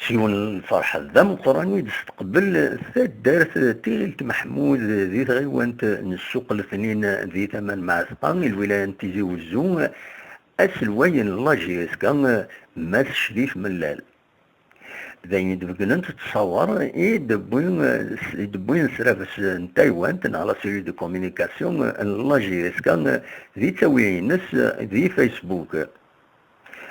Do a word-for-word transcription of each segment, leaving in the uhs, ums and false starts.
S yiwen n lferḥ d ameqqran i d-testeqbel taddart Tiɣilt Meḥmud di tɣiwant n Ssuq Letnin di tama n Mɛatqa i lwilaya n Tizi Wezzu aselway n la J S K, Mass Crif Mellal. D ayen i d-beggnen ttṣawer i d-wwin, i d-wwin s rrabes n taywant neɣ la cellule de communication n la J S K di ttawi-ines di Facebook.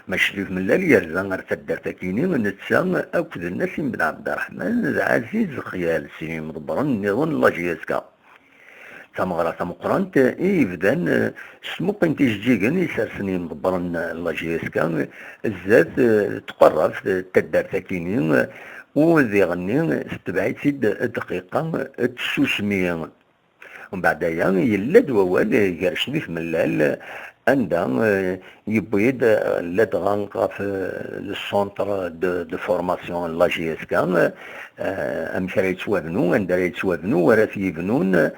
Mass Crif Mellal yerza ar taddart-akini netta akked Nassim Ben Ɛebderreḥman d Ɛaziz Xyal, sin yimḍebbren nniḍen n la J S K. D tameɣra tameqqrant i yebdan, eh, s tmuqqint ijeǧǧigen i sersen yimḍebbren n la J S K zdat, eh, tqerrabt n taddart-akini, eh, u diɣenni tetbeɛ-itt-id dqiqa n tsusmi. Mbeɛd aya, yella-d wawal gar Crif Mellal, anda, eh, yewwi-d, eh, ladɣa ɣef, eh, le centre de, de formation n la J S K, eh, amek ara yettwabnu, anda ara yettwabnu, ara t-yebnun,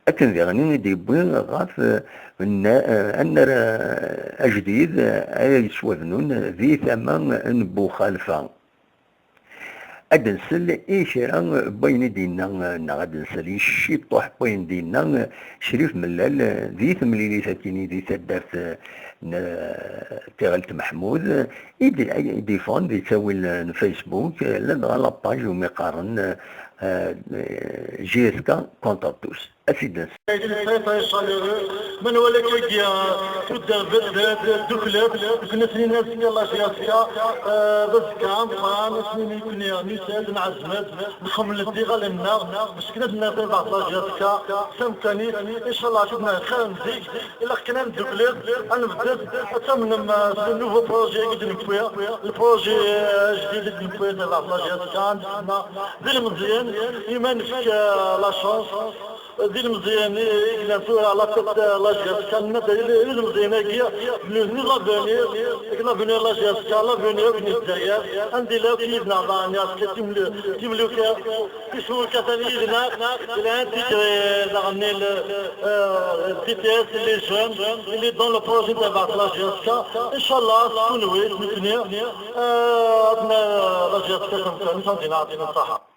akken diɣen i d-yewwi ɣef, eh, anna-, eh, annar, eh, ajdid, eh, ara yettwabnun di tama n Buxalfa. Ad nsel i kra n wayen i d-yenna, neɣ ad nsel i ciṭuḥ n wayen d-yenna Crif Mellal di temlilit-akini di taddart n Tiɣelt Meḥmud, i d-, i d-yeffɣen di ttawil n Facebook, ladɣa la page umi qqaren, eh, J S K contre tous. Ad t-id-nsel. Très, très chaleureux. Ma nwala kagi, euh, tuddar d, d, d, ddukklet, akken ad s-nini azekka la J S K, euh, d azekka ameqqran, ad s-nini nekkni nusa-d, nɛezm-d, nxemmel-d iɣallen-nneɣ, bac akken ad nerr tarbaɛt la J S K, s amkan-is, inchallah, ad nerr xir n zik, ilaq kan ad nedduklet, ad nebded, ad tamnem, euh, s le nouveau projet i d-newwi, le projet, euh, ajdid i d-newwi, tarbaɛt la J S K, ad nsemma d ilemẓiyen, i ma nefk, euh, la chance, d ilemẓiyen i, i yellan tura à la tête, euh, la J S K, nenna-d i, i ilemẓiyen-agi, nous, nous l'avenir, l'avenir la J S K, l'avenir n Lezzayer, anda yella akk yid-neɣ daɣen, timlu-, timluka, tisura atan yid-neɣ, il a intégré daɣen le, euh, le T T S, les jeunes, il est dans le projet de la J S K, inchallah, s kunwi, s nekkni, euh, ad n-, la J S K tamkan, ad n-, ad n-,